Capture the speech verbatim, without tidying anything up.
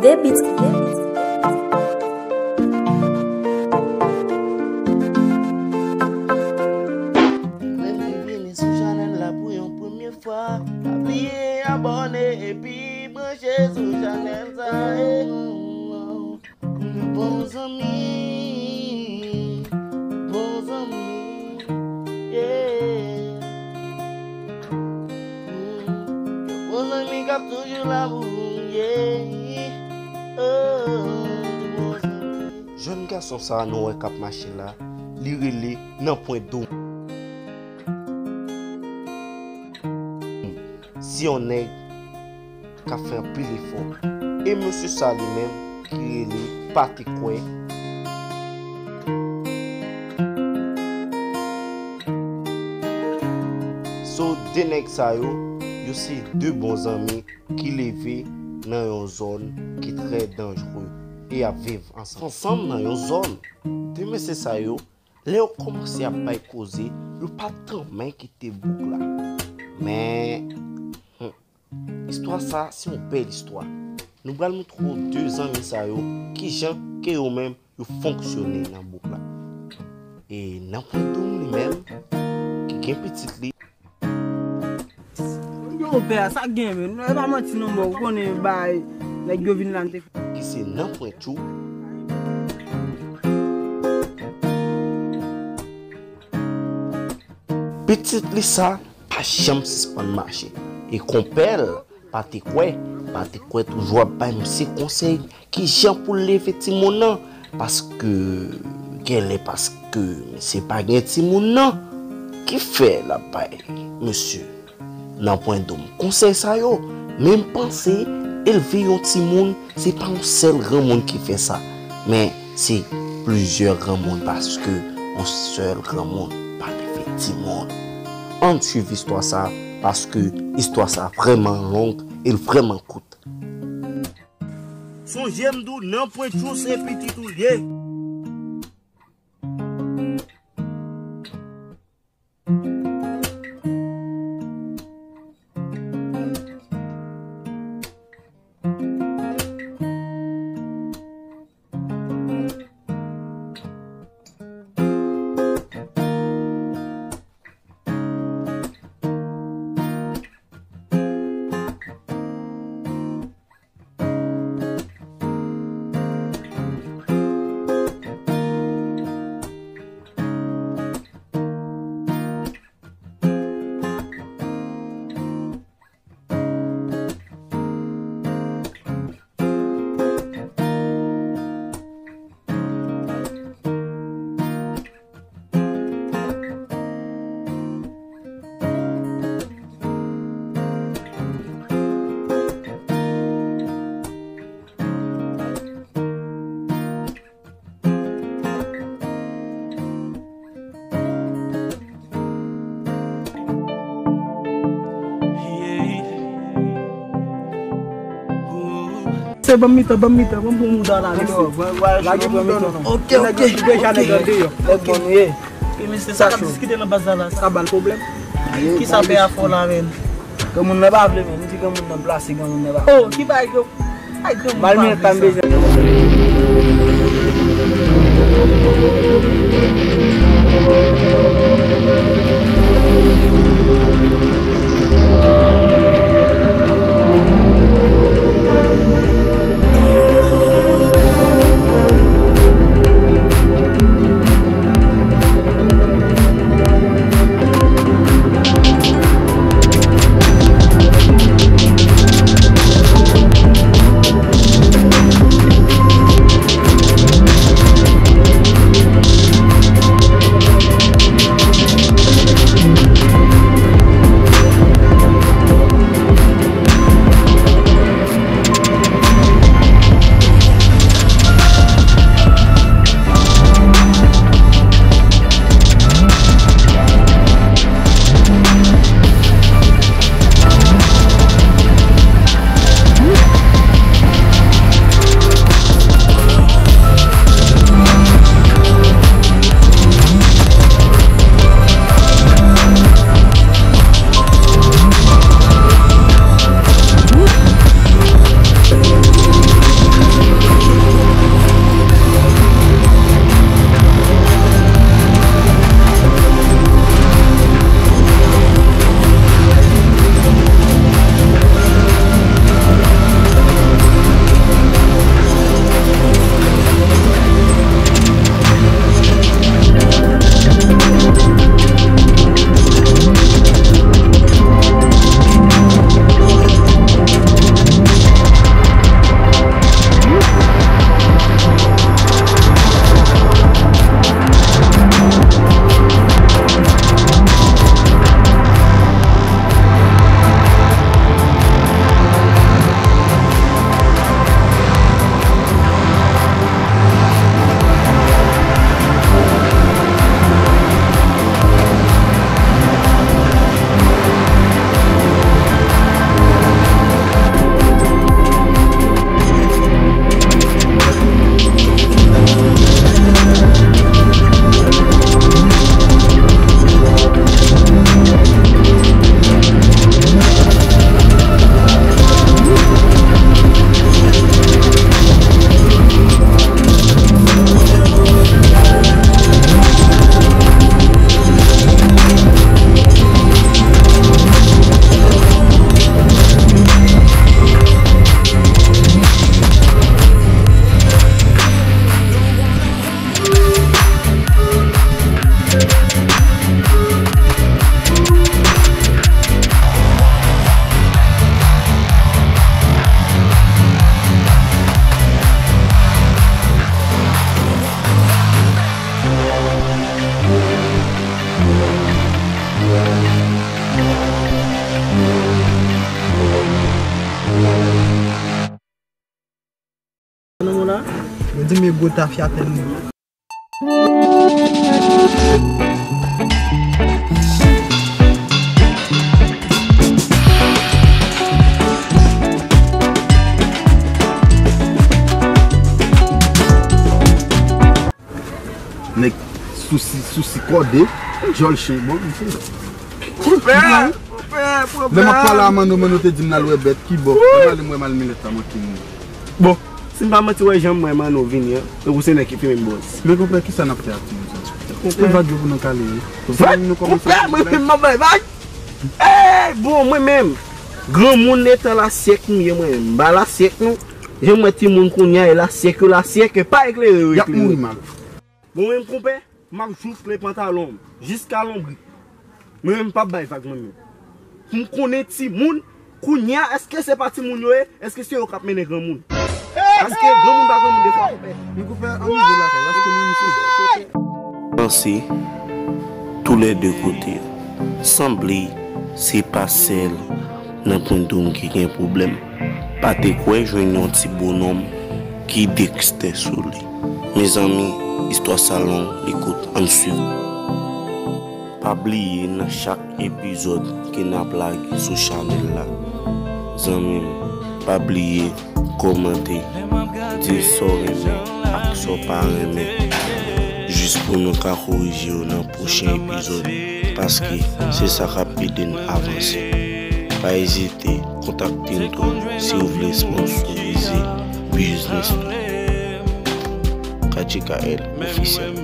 Debit. Mwen vini sou chanèl la pou yon premye fwa. Pa bliye abòne epi branche sou chanèl sa, eh. Bon zanmi, bon zanmi, yeah. Bon zanmi k ap toujou la pou ou, yeah. Oh, bon zanmi. Jèn gason sa a nou wè k ap mache la, li rele Nanpwen Doum. Se yon nèg k ap fè anpil efò. E mesye sa li menm ki rele Pa Te Kwè. So, de nèg sa yo, yo se de bon zanmi ki leve nan yon zòn ki trè danjre e y ap viv ansanm, ansanm nan yon zòn. De mesye sa yo, lè yo kòmanse ap bay koze, yo pa t tanmen kite bouk la. Men, hmm, istwa sa, se yon bèl istwa. Nou pral montre w de zanmi sa yo, kijan ke yo menm, yo fonksyone nan bouk la. E Nanpwen Doum li menm, ki gen pitit li, Yo, pè, sa gen, men. E pa manti non, bro. Ou konnen bay nèg yo vin la, n te fè. Ki se Nanpwen Tjou. Pitit li sa pa janm sispann mache. E konpè l, Pa Te Kwè, Pa Te Kwè toujou ap bay misye konsèy kijan pou l leve timoun nan, paske genlè paske misye pa gen timoun nan ki fè l ap bay mesye Nanpwen Doum konsèy sa yo. Men m panse elve yon timoun se pa yon sèl granmoun ki fè sa, men se plizyè granmoun, paske yon sèl granmoun pa leve timoun. Ann swiv istwa sa, paske istwa sa vrèman long e l vrèman kout. Sonje m di w, Nanpwen Tjou se pitit ou l ye. Se ban m mitan, ban m mitan, ban m pran mouda la, mesye. Lage mouda non. Ok, ok. Deja nèg an deyò. Nèg bon nou ye. E mesye, sa k ap diskite nan baz la la? Sa ba l pwoblèm. Kisa pè a fè w la, menn? Granmoun nan pa vle, menn. Li di granmoun nan plase, granmoun nan pa vle. Oh, ki bagay yo? Mal minit la m bezwen. Nan mwen la. Yo di men gwo tafyatè nou. Nèg sousi, sousi kòde, djòl chen, bon, misye. Konpè, konpè, konpè. Lè m ap pale a Manno, Manno te di m l al wè bèt, ki bò? Lè m ale m wè mal milèt la, mwen ki moun. Bon, si m pa manti, wè jan m wè Manno vini an, tankou se nèg ki fimen bòz. Men konpè, kisa n ap fè ak timoun sa? Konpè. Pou vag yo pou nou kale, wi. Vag? Konpè, mwen menm m ap bay vag. Ey, bon, mwen menm, granmoun etan lasyèk nou ye, mwen menm, m pa lasyèk nou. Jan m wè timoun kounye a, e lasyèk yo, lasyèk, e pa eklere yo eklere. Y ap mouri mal. Bon, mwen menm, konpè, m ap joufle pantalon m jiska lonbrik. Mwen menm, m p ap bay vag, mwen menm. Pou m konnen timoun, kounye a, èske se pa timoun yo ye? Èske se yo k ap mennen granmoun? Paske granmoun pa granmoun defwa, konpè. Men konpè, ann rive lakay, paske mwen, misye. Panse toulède kote. Sanble se pa sèl nan Pwendong ki gen pwoblèm. Pa te kwè jwenn yon ti bonòm ki dekstè sou li. Mezanmi, istwa sa long, li kout, ann swiv. Pa bliye nan chak epizòd ke n ap lage sou chanèl la. Zanmi m, pa bliye kòmante, di sa w renmen ak sa w pa renmen, jis pou nou ka korije yo nan pwochen epizòd, paske se sa k ap ede n avanse. Pa ezite kontakte n tou si w vle sponsorize biznis nou. K T K L Ofisyèl.